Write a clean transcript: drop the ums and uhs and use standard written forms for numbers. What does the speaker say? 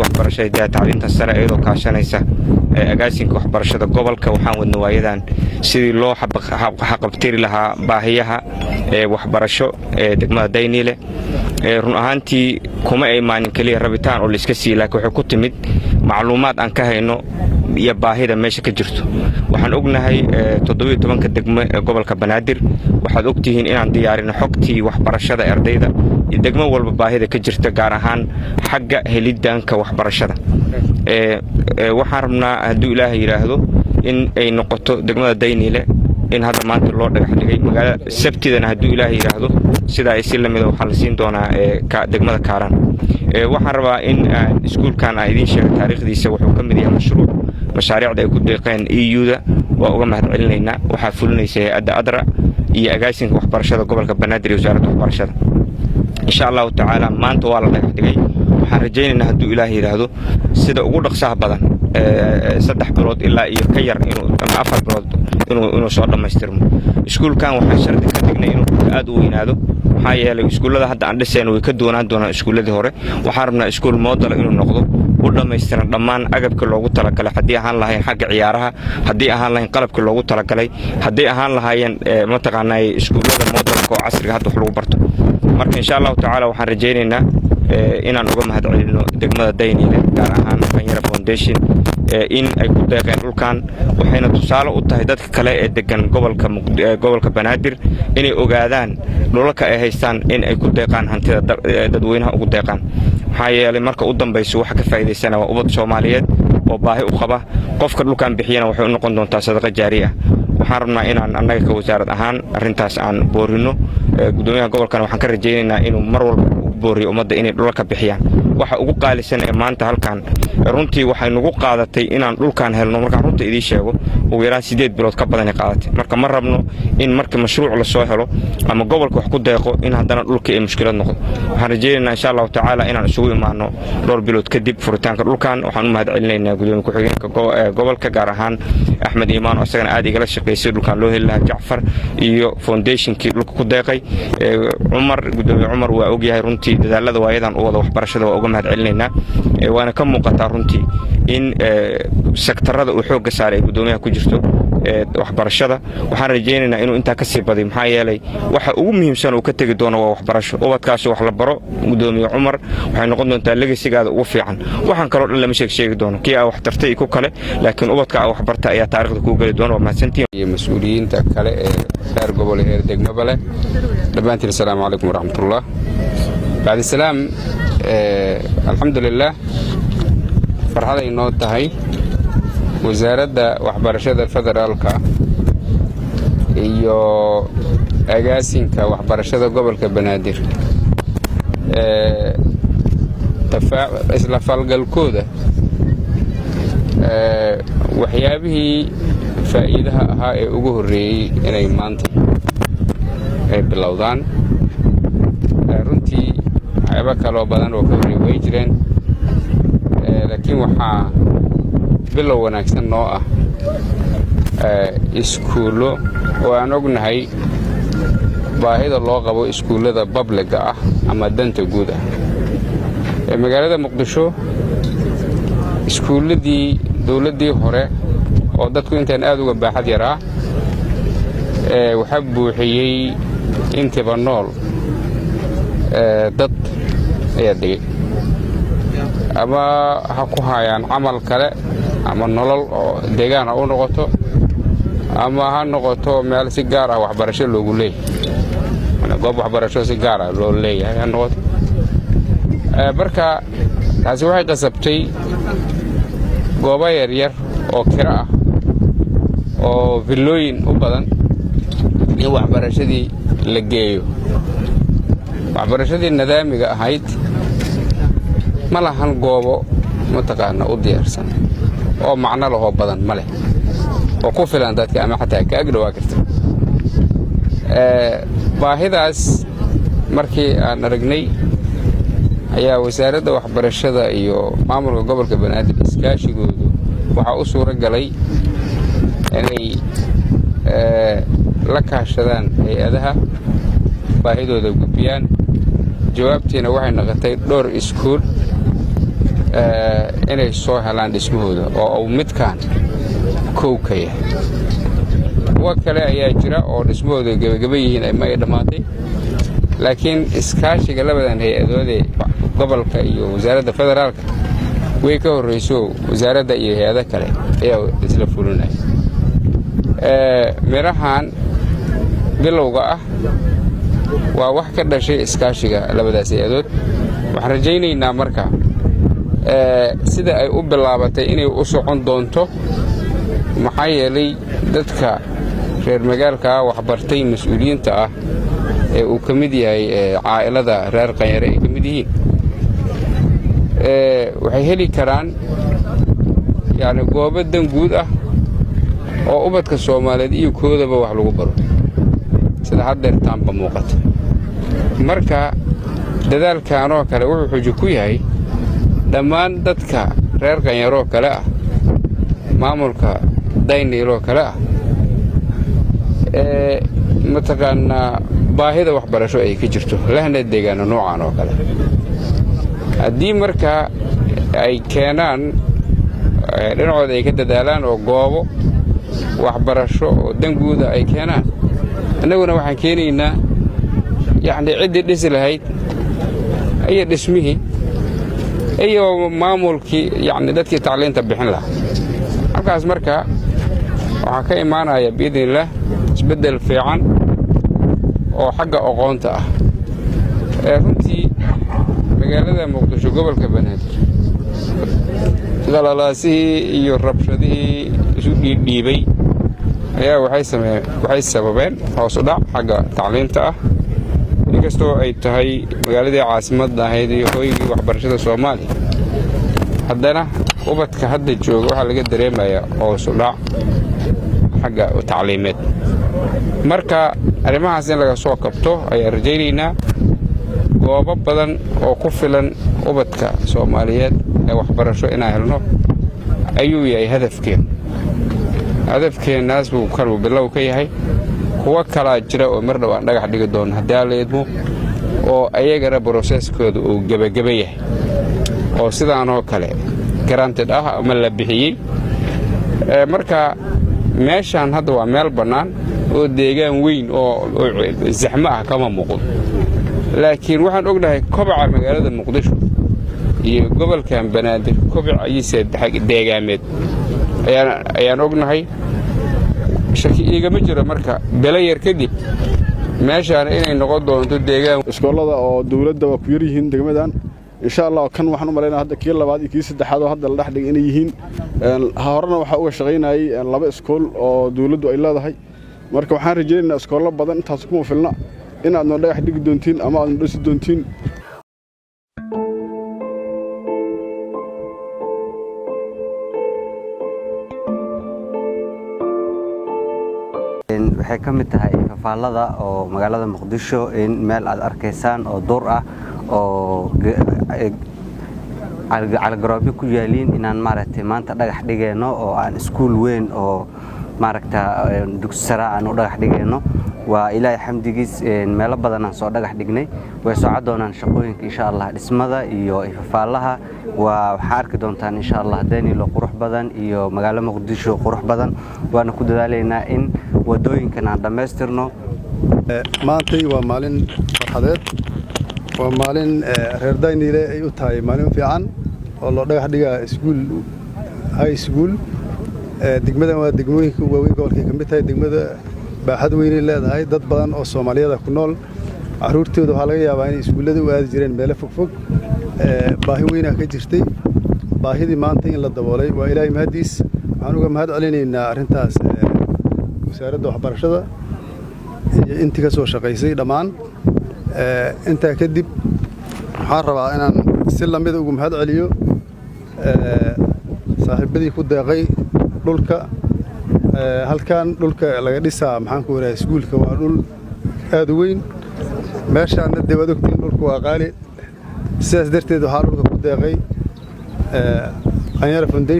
Waxbarashada hidaha tacliinta sare iyadoo kaashanaysa agaasinka waxbarashada gobolka, waxaan wadna waayadan sidii loo xaqabtiri lahaa baahiyaha waxbarasho ee degmada Dayniile. Run ahaantii kuma imaanin keliya rabitaan oo laiska siiye, laakiin waxay ku timid macluumaad aan ka hayno iyo baahida meesha ka jirto. Waxaan ognahay 17-ka degmo ee gobolka Banaadir. Waxaad ogtihiin inaan diyaarino xogtii waxbarashada ardayda iyo degmo walba baahida ka jirta, gaar ahaan xagga helidaanka waxbarashada. Waxaan rabnaa, hadduu Ilaahay yidhaahdo, in ay noqoto degmada Dayniile in hadda maanta loo dhagax dhigay magaala. Sabtidana, hadduu Ilaahay yidhaahdo, sidaa ay si lamida waxaa la siin doonaa degmada Kaaraan. Waxaan rabaa in iskuulkan aan idiin sheega taariikhdiisa. Wuxuu ka mid yahay mashruuc mashaariicda ay ku deeqeen EU-da. Waa uga mahad celinaynaa. Waxaa fulinaysa hay-adda ADRA iyo agaasinka waxbarashada gobolka Banaadir iyo wasaaradda waxbarashada. Insha Allahu tacaala, maanta waa la dhagax dhigay. Waxaan rajaynaynaa, hadduu Ilaah yidhaahdo, sida ugu dhaqsaha badan 3 bilood ilaa iyo ka yar ama 4 bilood inuu soo dhammaystirmo iskuulkan. Waxaan shardi ka dhignay inuu aad u weynaado, maxaa yeelay iskuullada hadda aan dhisayno way ka duwanaan doonaan iskuulladii hore. Waxaan rabnaa iskuul model inuu noqdo, u dhammaystiran dhammaan agabkii loogu talagalay, haddii ahaan lahayn xagga ciyaaraha, haddii ahaan lahayn qalabkii loogu talagalay, haddii ahaan lahaayeen mataqaanaa iskuullada modelka oo casriga hadda wax lagu barto. Marka, insha Allahu tacaala, waxaan rajaynaynaa inaan uga mahad celino degmada Dayniile, gaar ahaan Qanyare Foundation, in ay ku deeqeen dhulkan. Waxayna tusaale u tahay dadka kale ee degan gobolka Banaadir inay ogaadaan dhulalka ay haystaan in ay ku deeqaan, hantida dadweynaha ugu deeqaan, maxaa yeelay marka u dambayso waxa ka faa'iidaysana waa ubad Soomaaliyeed oo baahi u qaba. Qofka dhulkan bixiyana waxay u noqon doontaa sadaqa jaari ah. Waxaan rabnaa inaan annaga ka wasaarad ahaan arrintaas aan boorino. Gudoomiyaha gobolkana waxaan ka rajaynaynaa inuu mar walba u booriyo ummadda inay dhulalka bixiyaan. Waxa ugu qaalisan ee maanta halkan runtii waxay nagu qaadatay inaan dhulkan helno, markaan runta idiin sheego, ugu yaraan 8 bilood ka badanay qaadatay. Marka ma rabno in marka mashruuc la soo helo ama gobolka wax ku deeqo in haddana dhulka ay mushkilad noqdo. Waxaan rajaynaynaa, insha Allahu tacaala, inaan isugu imaano dhowr bilood kadib furitaanka dhulkan. Waxaan u mahad celinaynaa gudoomiye ku-xigeenka gobolka, gaar ahaan Axmed Iimaan oo isagana aad igala shaqaysay dhulkan loo heli lahaa, Jacfar iyo foundationkii dhulka ku deeqay, Cumar. Gudoomiye Cumar waa ogyahay runtii dadaalada waayadan u wada waxbarashada. Waa uga mahad celinaynaa, waana ka muuqataa runtii in sektarada uu xoogga saaray ay gudoomiyaha ku jirto waxbarashada. Waxaan rajaynaynaa inuu intaa ka sii badiyo, maxaa yeelay waxa ugu muhiimsan uu ka tegi doono waa waxbarasho. Ubadkaasi wax la baro, gudoomiye Cumar, waxay noqon doontaa legacygaada ugu fiican. Waxaan kaloo dhan lama sheeg sheegi doono, kii aa wax tartay iyo ku kale, laakiin ubadka aa wax barta ayaa taarikhda kuu geli doona. Waa mahadsantihiin. Iyo mas-uuliyiinta kale ee heer gobol iyo heer degmaba leh, dhammaantiin asalaamu calaykum waraxmatullah. Bacdisalaam, alxamdulilah, farxaday noo tahay Wasaaradda Waxbarashada Federaalka iyo agaasinka waxbarashada gobolka Banaadir isla falgalkooda. Waxyaabihii faa'iidaha ahaa ee ugu horreeyey inay maanta ay bilowdaan. Runtii waxyaabo kaloo badan oo ka horreey way jireen, laakiin waxaa bilow wanaagsan noo ah iskuullo oo aan ognahay baahida loo qabo, iskuullada publicga ah ama danta guud ah ee magaalada Muqdisho. Iskuulladii dawladdii hore oo dadku intaan aad uga baaxad yaraa waxaa buuxiyey intiiba nool dad ayaa degay, ama ha ku hayaan camal kale ama nolol oo deegaan ha u noqoto, ama ha noqoto meel si gaar ah waxbarasho loogu leeyahay, goob waxbarasho si gaar ah loo leeyahay ha noqoto. Marka taasi waxay qasabtay goobo yaryar oo kiro ah oo villooyin u badan in waxbarashadii la geeyo. Waxbarashadii nidaamiga ahayd ma lahan goobo mataqaana u diyaarsan oo macno lahoo badan ma leh oo ku filan dadka ama xataa ka ag dhowaa karta. Baahidaas markii aan aragnay ayaa Wasaaradda Waxbarashada iyo maamulka gobolka Banaadir iskaashigoodu waxaa u suuro galay inay la kaashadaan hay-adaha, baahidooda gudbiyaan. Jawaabtiina waxay noqotay dhowr iskuul. Inay soo helaan dhismahooda oo uu midkaan kow ka yahay. Kuwo kale ayaa jira oo dhismahooda gebageba yihiin ama ay dhammaatay, laakiin iskaashiga labadan hay-adoodee gobolka iyo wasaaradda federaalka way ka horrayso, wasaaradda iyo hay-ado kale ayaa isla fulinaya. Midhahan bilowga ah waa wax ka dhashay iskaashiga labadaas hay-adood. Waxaan rajaynaynaa marka sida ay u bilaabatay inay u socon doonto, maxaa yeelay dadka reer magaalkaa waxbartay, mas-uuliyiinta ah ee uu ka mid yahay caa'ilada reer Qanyare ay ka mid yihiin, waxay heli karaan yacni goobo dan guud ah oo ubadka Soomaaliyeed iyo koodaba wax lagu baro, sida haddeertaanba muuqata. Marka dadaalkanoo kale wuxuu xujo ku yahay dhammaan dadka reer Qanyaroo kale ah, maamulka Dayniiloo kale ah, ee mataqaanaa baahida waxbarasho ay ka jirto lahna deegaano noocan oo kale. Haddii markaa ay keenaan dhinacooda ay ka dadaalaan oo goobo waxbarasho oo danguuda ay keenaan, innaguna waxaan keenaynaa yacni ciddii dhisi lahayd iyo dhismihii iyo maamulkii, yacni dadkii tacliinta bixin lahaa. Halkaas marka waxaa ka imaanaya, biidni illaah, isbeddel fiican oo xagga aqoonta ah. Ee runtii magaalada Muqdisho, gobolka Banaadir, qalalaasihii iyo rabshadihii isu dhiibdhiibay ayaa waxay sababeen hoos u dhac xagga tacliinta ah. Inkastoo ay tahay magaaladii caasimadda ahayd iyo hooygii waxbarashada Soomaaliya, haddana ubadka hadda jooga waxaa laga dareemayaa hoos u dhac xagga tacliimeed. Marka arrimahaas in laga soo kabto ayaan rajaynaynaa. Goobo badan oo ku filan ubadka Soomaaliyeed ee waxbarasho inaan helno ayuu yahay hadafkeennu. Hadafkeennaas buu kaluu bilow ka yahay. Kuwo kalaa jira oo mar dhow aan dhagax dhigi doono, haddii Alla idmo, oo ayagana process-kooda uu gebageba yahay oo sidaanoo kale granted ah ama la bixiyey. Marka meeshaan hadda waa meel bannaan oo deegaan weyn oo zaxmo ah kama muuqdo, laakiin waxaan ognahay kobaca magaalada Muqdisho iyo gobolkan Banaadir, kobaciisa deegaameed ayaan ognahay. Shaki iigama jiro marka belo yar kadib meeshaan inay noqon doonto deegaan. Iskoolada oo dawladda waa ku yar yihiin degmadan. Insha Allah kan waxaan u malaynaa hadda kii labaad iyo kii saddexaad oo hadda la dhex dhigay inay yihiin. Horena waxaa uga shaqaynayay laba iskool oo dawladdu ay leedahay. Marka waxaan rajaynaynaa iskoollo badan, intaas kuma filna, inaad noo dhagax dhigi doontiin ama aad noo dhisi doontiin. Waxay ka mid tahay fafaalada oo magaalada Muqdisho in meel aad arkaysaan oo duur ah oo caligaroobyo ku yaaliin inaan maaragtay maanta dhagax dhigayno oo aan iskuul weyn oo maaragta dugsi sare aan u dhagax dhigayno. Waa Ilaahay xamdigiis, meelo badan aan soo dhagax dhignay. Way soco doonaan shaqooyinka, insha Allah, dhismada iyo ifafaalaha. Waa waxaa arki doontaan, insha Allah, Dayniile qurux badan iyo magaalo Muqdisho qurux badan. Waana ku dadaalaynaa in wadooyinkan aan dhammaystirno. Maantay waa maalin farxadeed, waa maalin reer Dayniile ay u tahay maalin fiican oo loo dhagax dhigaa iskuul, high school. Degmadan waa degmooyinka waaweyn gobolkay ka mid tahay. Degmada baaxad weynay leedahay, dad badan oo Soomaaliyada ku nool. Carruurtooda waxaa laga yaabaa inay iskuullada u aadi jireen meelo fogfog. Baahi weynaa ka jirtay. Baahidii maanta in la daboolay waa Ilaahay mahaddiis. Waxaan uga mahad celinaynaa arrintaas wasaaradda waxbarashada iyo intii ka soo shaqaysay dhammaan. Intaa kadib waxaan rabaa inaan si lamida ugu mahad celiyo saaxiibadii ku deeqay dhulka halkan. Dhulka laga dhisaa, maxaan ku waraha, iskuulka waa dhul aad u weyn. Meeshaana dee waad ogtiin, dhulku waa qaali. Sidaas darteed waxaa dhulka ku deeqay Qanyara Foundation.